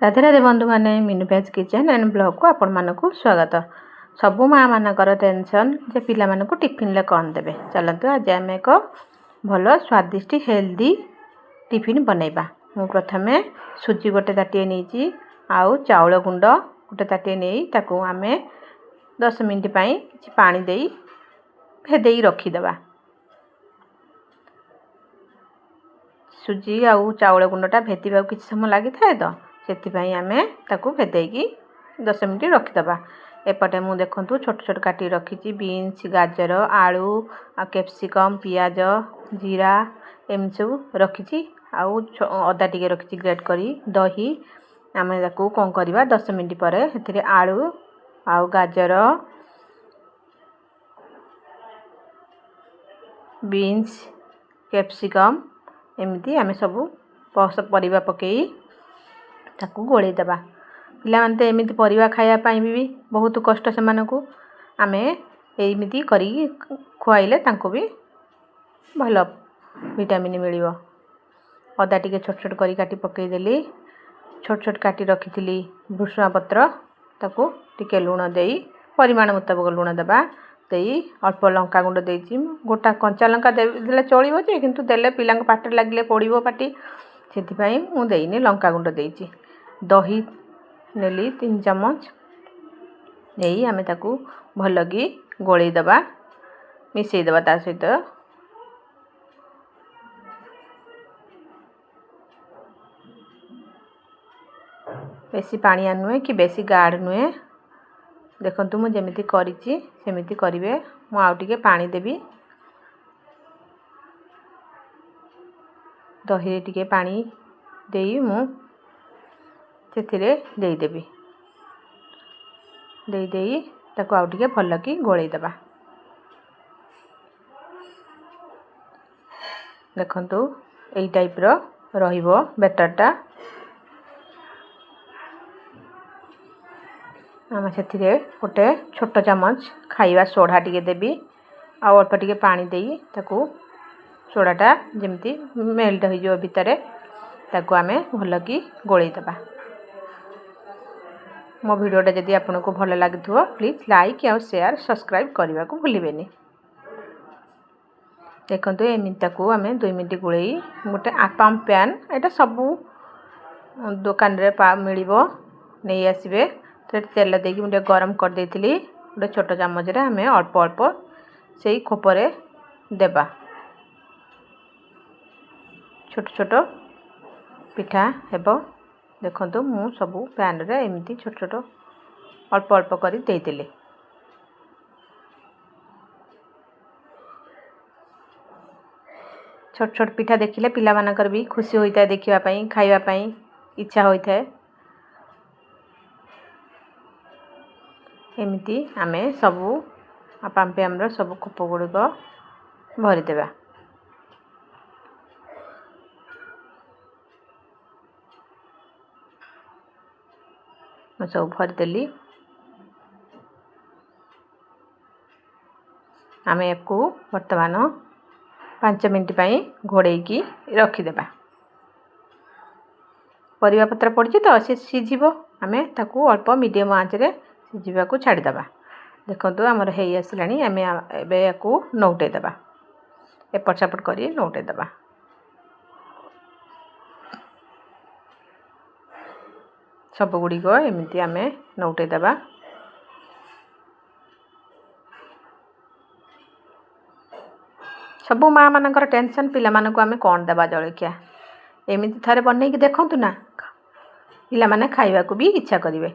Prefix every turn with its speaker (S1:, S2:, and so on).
S1: ରାଧେ ରାଧେ ବନ୍ଧୁମାନେ, Minu veg kitchen and ବ୍ଲଗ୍କୁ ଆପଣମାନଙ୍କୁ ସ୍ୱାଗତ। ସବୁ ମାଆମାନଙ୍କର ଟେନସନ୍ ଯେ ପିଲାମାନଙ୍କୁ ଟିଫିନ୍ରେ କ'ଣ ଦେବେ। ଚାଲନ୍ତୁ ଆଜି ଆମେ ଏକ ଭଲ ସ୍ୱାଦିଷ୍ଟ ହେଲ୍ଦି ଟିଫିନ୍ ବନେଇବା। ମୁଁ ପ୍ରଥମେ ସୁଜି ଗୋଟେ ତାଟିଏ ନେଇଛି ଆଉ ଚାଉଳ ଗୁଣ୍ଡ ଗୋଟେ ତାଟିଏ ନେଇ ତାକୁ ଆମେ 10 ମିନିଟ୍ ପାଇଁ କିଛି ପାଣି ଦେଇ ଭେଦେଇ ରଖିଦେବା। ସୁଜି ଆଉ ଚାଉଳ ଗୁଣ୍ଡଟା ଭେଦିବାକୁ କିଛି ସମୟ ଲାଗିଥାଏ ତ ସେଥିପାଇଁ ଆମେ ତାକୁ ଭେଦେଇକି 10 ମିନିଟ୍ ରଖିଦେବା। ଏପଟେ ମୁଁ ଦେଖନ୍ତୁ ଛୋଟ ଛୋଟ କାଟି ରଖିଛି ବିନ୍ସ, ଗାଜର, ଆଳୁ ଆଉ କ୍ୟାପ୍ସିକମ୍, ପିଆଜ, ଜିରା ଏମିତି ସବୁ ରଖିଛି ଆଉ ଅଦା ଟିକେ ରଖିଛି ଗ୍ରେଟ୍ କରି, ଦହି। ଆମେ ତାକୁ କ'ଣ କରିବା, 10 ମିନିଟ୍ ପରେ ସେଥିରେ ଆଳୁ ଆଉ ଗାଜର, ବିନ୍ସ, କ୍ୟାପ୍ସିକମ୍ ଏମିତି ଆମେ ସବୁ ପରିବା ପକାଇ ତାକୁ ଗୋଳେଇ ଦେବା। ପିଲାମାନେ ତ ଏମିତି ପରିବା ଖାଇବା ପାଇଁ ବି ବହୁତ କଷ୍ଟ ସେମାନଙ୍କୁ, ଆମେ ଏମିତି କରିକି ଖୁଆଇଲେ ତାଙ୍କୁ ବି ଭଲ ଭିଟାମିନ୍ ମିଳିବ। ଅଦା ଟିକେ ଛୋଟ ଛୋଟ କରି କାଟି ପକାଇଦେଲି। ଛୋଟ ଛୋଟ କାଟି ରଖିଥିଲି ଭୃଷୁଙ୍ଗା ପତ୍ର, ତାକୁ ଟିକେ ଲୁଣ ଦେଇ ପରିମାଣ ମୁତାବକ ଲୁଣ ଦେବା ଦେଇ ଅଳ୍ପ ଲଙ୍କା ଗୁଣ୍ଡ ଦେଇଛି। ଗୋଟା କଞ୍ଚା ଲଙ୍କା ଦେଲେ ଚଳିବ ଯେ, କିନ୍ତୁ ଦେଲେ ପିଲାଙ୍କ ପାଟିରେ ଲାଗିଲେ ପୋଡ଼ିବ ପାଟି, ସେଥିପାଇଁ ମୁଁ ଦେଇନି, ଲଙ୍କା ଗୁଣ୍ଡ ଦେଇଛି। ଦହି ନେଲି 3 ଚାମଚ ନେଇ ଆମେ ତାକୁ ଭଲକି ଗୋଳେଇ ଦେବା, ମିଶାଇ ଦେବା ତା ସହିତ। ବେଶୀ ପାଣିଆ ନୁହେଁ କି ବେଶୀ ଗାଢ଼ ନୁହେଁ। ଦେଖନ୍ତୁ ମୁଁ ଯେମିତି କରିଛି ସେମିତି କରିବେ। ମୁଁ ଆଉ ଟିକେ ପାଣି ଦେବି। ଦହିରେ ଟିକେ ପାଣି ଦେଇ ମୁଁ ସେଥିରେ ଦେଇଦେବି। ଦେଇ ତାକୁ ଆଉ ଟିକେ ଭଲକି ଗୋଳେଇ ଦେବା। ଦେଖନ୍ତୁ ଏଇ ଟାଇପ୍ର ରହିବ ବ୍ୟାଟର୍ଟା। ଆମେ ସେଥିରେ ଗୋଟେ ଛୋଟ ଚାମଚ ଖାଇବା ସୋଢ଼ା ଟିକେ ଦେବି ଆଉ ଅଳ୍ପ ଟିକେ ପାଣି ଦେଇ ତାକୁ ସୋଢ଼ାଟା ଯେମିତି ମେଲ୍ଟ ହୋଇଯିବ ଭିତରେ, ତାକୁ ଆମେ ଭଲକି ଗୋଳେଇ ଦେବା। ମୋ ଭିଡ଼ିଓଟା ଯଦି ଆପଣଙ୍କୁ ଭଲ ଲାଗୁଥିବ ପ୍ଲିଜ୍ ଲାଇକ୍ ଆଉ ସେୟାର ସବସ୍କ୍ରାଇବ୍ କରିବାକୁ ଭୁଲିବେନି। ଦେଖନ୍ତୁ ଏମିତି ତାକୁ ଆମେ 2 ମିନିଟ୍ ଗୋଳେଇ ଗୋଟେ ଆପାମ୍ ପ୍ୟାନ୍, ଏଇଟା ସବୁ ଦୋକାନରେ ମିଳିବ, ନେଇ ଆସିବେ। ସେଠି ତେଲ ଦେଇକି ମୁଁ ଟିକେ ଗରମ କରିଦେଇଥିଲି। ଗୋଟେ ଛୋଟ ଚାମଚରେ ଆମେ ଅଳ୍ପ ଅଳ୍ପ ସେଇ ଖୋପରେ ଦେବା। ଛୋଟ ଛୋଟ ପିଠା ହେବ। ଦେଖନ୍ତୁ ମୁଁ ସବୁ ପ୍ୟାନ୍ରେ ଏମିତି ଛୋଟ ଛୋଟ ଅଳ୍ପ ଅଳ୍ପ କରି ଦେଇଦେଲି। ଛୋଟ ଛୋଟ ପିଠା ଦେଖିଲେ ପିଲାମାନଙ୍କର ବି ଖୁସି ହୋଇଥାଏ, ଦେଖିବା ପାଇଁ, ଖାଇବା ପାଇଁ ଇଚ୍ଛା ହୋଇଥାଏ। ଏମିତି ଆମେ ସବୁ ଆପାମ୍ ପ୍ୟାନ୍ର ସବୁ ଖୋପ ଗୁଡ଼ିକ ଭରିଦେବା। ମୁଁ ସବୁ ଭରିଦେଲି। ଆମେ ୟାକୁ ବର୍ତ୍ତମାନ 5 ମିନିଟ୍ ପାଇଁ ଘୋଡ଼େଇକି ରଖିଦେବା। ପରିବା ପତ୍ର ପଡ଼ିଛି ତ ସେ ସିଝିବ, ଆମେ ତାକୁ ଅଳ୍ପ ମିଡ଼ିୟମ୍ ଆଞ୍ଚରେ ସିଝିବାକୁ ଛାଡ଼ିଦେବା। ଦେଖନ୍ତୁ ଆମର ହେଇ ଆସିଲାଣି। ଆମେ ଏବେ ୟାକୁ ନଉଟେଇ ଦେବା, ଏପଟ ସେପଟ କରି ନଉଟେଇ ଦେବା। ସବୁଗୁଡ଼ିକ ଏମିତି ଆମେ ନଉଟେଇ ଦେବା। ସବୁ ମାଆମାନଙ୍କର ଟେନସନ୍ ପିଲାମାନଙ୍କୁ ଆମେ କ'ଣ ଦେବା ଜଳଖିଆ। ଏମିତି ଥରେ ବନେଇକି ଦେଖନ୍ତୁ ନା, ପିଲାମାନେ ଖାଇବାକୁ ବି ଇଚ୍ଛା କରିବେ।